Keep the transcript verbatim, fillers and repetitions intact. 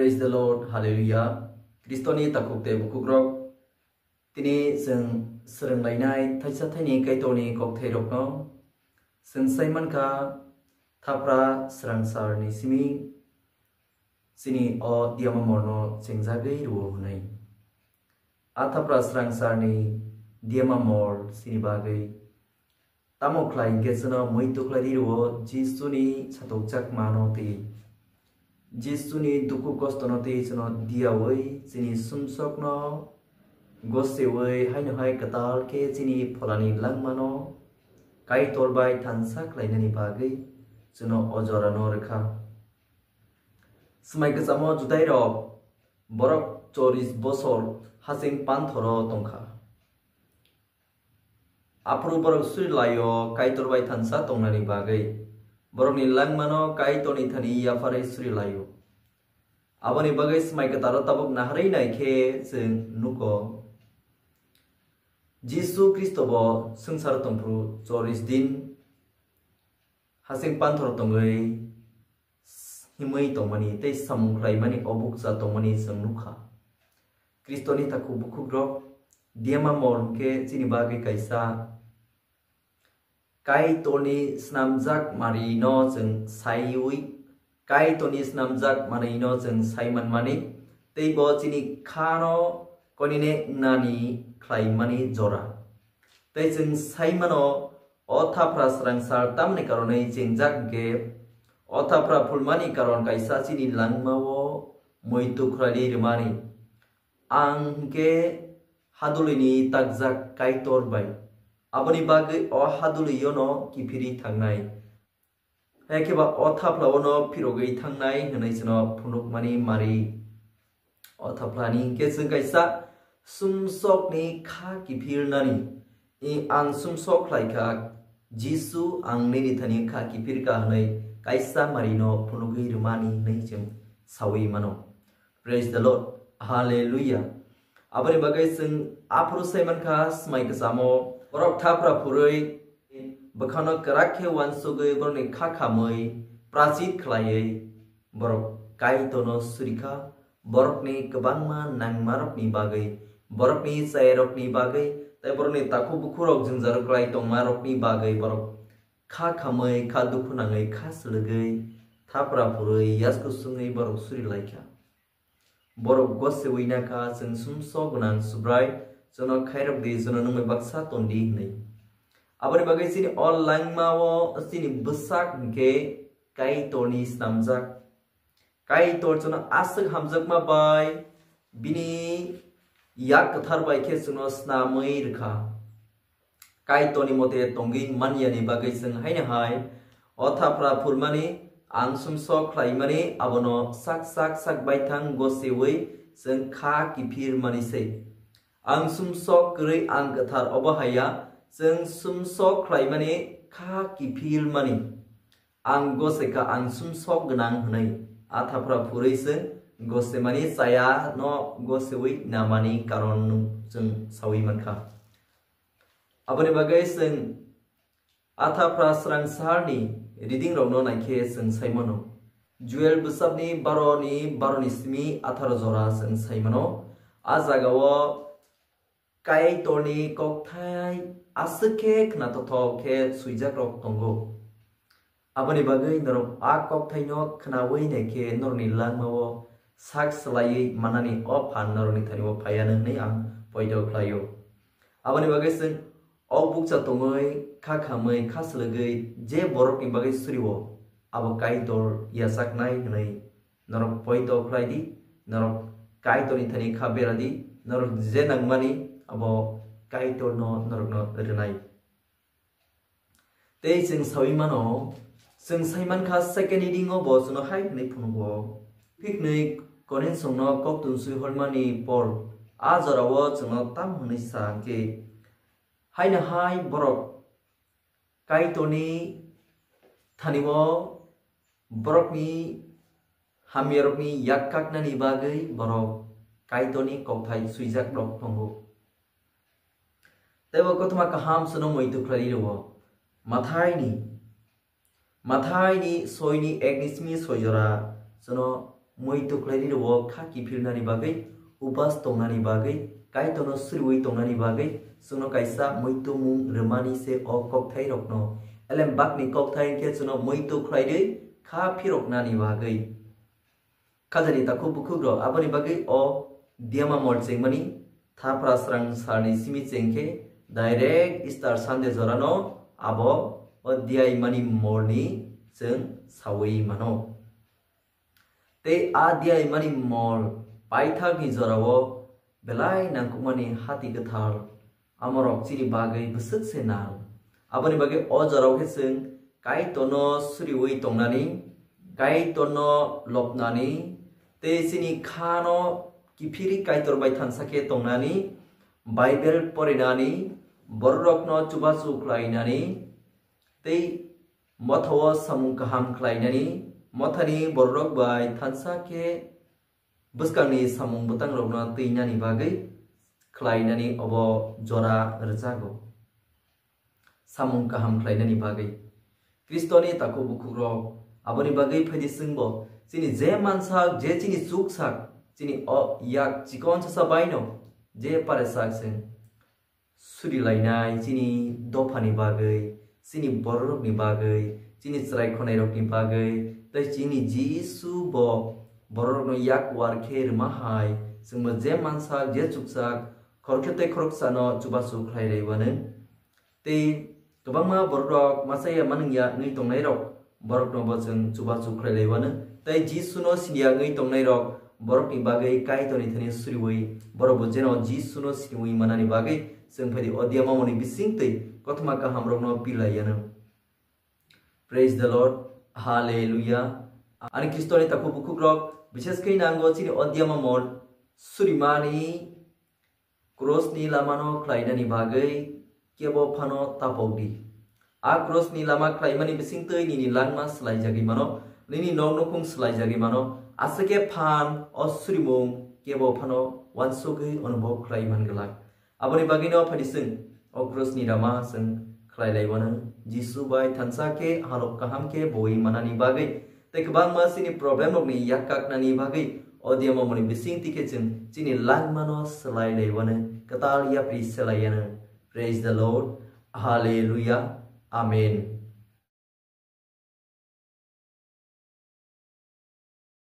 Praise the Lord, Hallelujah. Kristoni takhuk tei bukhukrok, tini chwng swrwnglainai thaisa thaini Kaitorni kokthairokno chwng sai mankha, Thapra Swrangsarni simi chini o Diama morno chengjagwi rwo hwnwi. A Thapra Swrangsarni Diama mor chini bagwi tamo khlai hinkhe chwngno muitu khlai di rwo Jisuni satokjakmano tei Jisuni dukhu kostono tei chwngno diyaui chini sumsokno goseui haino hai kwtal khe chini pholani langmano Kaitor bai thansa khlainani bagwi chwngno o jorano rwkha. Swmai kwchamo Judairok borok cholish bosor hasing panthoro tongkha. Aphuru borok surilaio Kaitor bai thansa tongnani bagwi. Borokni langmano Kaitorni thani yapharwi surilaio. Aboni bagwi Swmai Kwtharo tabuk naharwi nai khe chwng nugo. Jisu Khristo bo swngcharo tongphuru cholish din hasing panthor tongwi himwi tongmani tei samung khlaimani o bukcha tongmani chwng nukha. Kristoni takhuk bukhukrok, Diama mor hwnkhe chini bagwi kaisa Kaitorni snamjak manwino chwng saiwi, Kaitorni snamjak manwino chwng sai manmani, tei bo chini khano konine wngnani khlaimani jora. Tei chwng sai mano, o Thapra Swrangsar tamni karonwi chengjak hwnkhe, o Thapra phulmani karon kaisa chini langmao muitu khlaiwi rwmani. Ang hwnkhe hadulini takjak Kaitor bai, aboni bagwi o haduliyono kiphirwi thangnai. Hai khe ba o thaplaono phirogwi thangnai hwnwi chwngno phunukmani mari. O thaplani hwnkhe chwng kaisa sumsokni kha kiphilnani. I ang sumsok khlai kha, Jisu, ang nini thani kha kiphir kha hwnwi kaisa marino phunugwi rwmani hwnwi chwng saui mano. Praise the Lord. Hallelujah. Aboni bagwi chwng aphuru sai mankha, Swmai Kwchamo borok thapra phurwi bwkhano kwrak khe uansugwi borokni kha khamwi prachit khlaiwi borok Kaitorno surikha, borokni kwbangma nangmarokni bagwi, borokni chayarokni bagwi, tei borokni takhuk bukhurok jwngjal kwlai tongmarokni bagwi borok kha khamwi, kha dukhu nangwi, kha swlwgwi, thapra phurwi, yasku swngwi borok surilaikha. Borok goseui nakha, chwng sumsok gwnang Subrai, chwngno khairok di, chwngno nungwi baksa ton di hwnwi. Aboni bagwi chini o langmao chini bwsak hwnkhe Kaitorni snamjak. Kaitor chwngno aswk hamjakma bai bini yak kwthar bai khe chwngno snamwi rwkha. Kaitorni mote tongwi manyani bagwi chwng haino hai o thapra phurmani, ang sumsok khlaimani abono sak sak sak baithang goseui chwng kha kiphir mani se. Ang sumsok kwrwi ang kwthar obo haiya, chwng sumsok khlaimani kha kiphil mani. Ang gose kha, ang sumsok gwnang hwnwi a thapra phurwi chwng gosemani chaya no goseui namani karon no chwng saui mankha. Aboni bagwi chwng a thapra swrangsarni reading rokno naikhe chwng saimano. Joel bwsakni baro ni, baro ni simi atharo jora chwng saimano. A jagao Kaitorni kokthai aswk khe khwnathothok khe swijakrok tongo. Aboni bagwi norok a kokthaino khnaui naikhe norokni langmao sak swlaiwi manani o phan norokni thanio phaiya hwnwi ang poito khlaio. Aboni bagwi chwng o bukcha tongwi, kha khamwi, kha swlwgwi je borokni bagwi surio, abo Kaitor yachaknai hwnwi norok poito khlai di, norok Kaitorni thani kha bera di, norok je nangmani abo Kaitorno norokno rwnai. Tei chwng saui mano, chwng sai mankha second reading-o bo chwngno hai hwnwi phunugo, phiknwi Korinthrokno koktun swi hormani Pol a jorao chwngno tamo hwnwi sa hwnkhe, haino hai borok Kaitorni thanio borokni hamyarokni yak kaknani bagwi borok Kaitorni kokthai swijakrok tongo. Tei bo kothoma kaham chwngno muitu khlai rwo. Mathaini, Mathaini soini ekni simi soi jora chwngno Muitu khlairwi rwo kha kiphilnani bagwi, upas tongnani bagwi, Kaitorno suriwi tongnani bagwi chwngno kaisa muitu mung rwmani se o kokthairokno. Elem bakni kokthai hwnkhe chwngno muitu khlairwi kha phiroknani bagwi. Khajani takhuk bukhukrok aboni bagwi o diama mol chengmani thapra srang salni simi chengkhe direct Easter Sunday jorano abo o diaimani molni chwng sawi mano. Tei a diaimani mol paithakni jorao belai nangkukmani hati kwthar amorok chini bagwi bwswk se nang. Aboni bagwi o jorao khe chwng Kaitorno suriwi tongnani, Kaitorno lobnani, tei chini khano kiphilwi Kaitor bai thansa khe tongnani, Bible porinani, bororokno chubachu khlainani, tei mothao samung kaham khlainani, mothani bororok bai thansa khe bwskangni samung bwtangrokno twinani bagwi khlainani obo jora rwjago. Samung kaham khlainani bagwi Khristoni takhuk bukhukrok aboni bagwi phaidi chwngbo chini je mansak, je chini chuksak, chini o yak chikon sasa baino je paresak chwng surilainai chini dophani bagwi, chini bororokni bagwi, chini chwrai khonairokni bagwi, tei chini Jisu bo bororokno yak uar khe rwma hai, chwngbo je mansak, je chuksak, khoroksa tei khoroksano chubachu khlai laiwano. Tei kwbangma bororok masa ya manung ya wngwi tongnairok, borokno bo chwng chubachu khlai laiwano. Tei Jisuno siniya wngwi tongnairok borokni bagwi Kaitorni thani suriwi, borokbo jeno Jisuno siniwi manani bagwi chwng phaidi o diama moni bising tei kothoma kahamrokno pilaiyano. Praise the Lord. Hallelujah. Ani Khristoni takhuk bukhukrok, bises khe nango chini o diama mol surimani Krosni lamano khlainani bagwi kebo phano tapok di. A krosni lama khlaimani bisingtwi nini langma swlaijagwi mano, nini nok nukhung swlaijagwi mano, aswk khe phan o surimung kebo phano uansugwi onubok khlai man glak. Aboni bagwino phaidi chwng o krosni lama chwng khlai laiwano, Jisu bai thansa khe halok kaham khe boi manani bagwi. Tei kwbangma chini problem rokni yak kaknani bagwi o diama moni bising tikhe chwng chini langmano swlai laiwano, kwtal yapri swlaiyano. Praise the Lord. Hallelujah. Amen.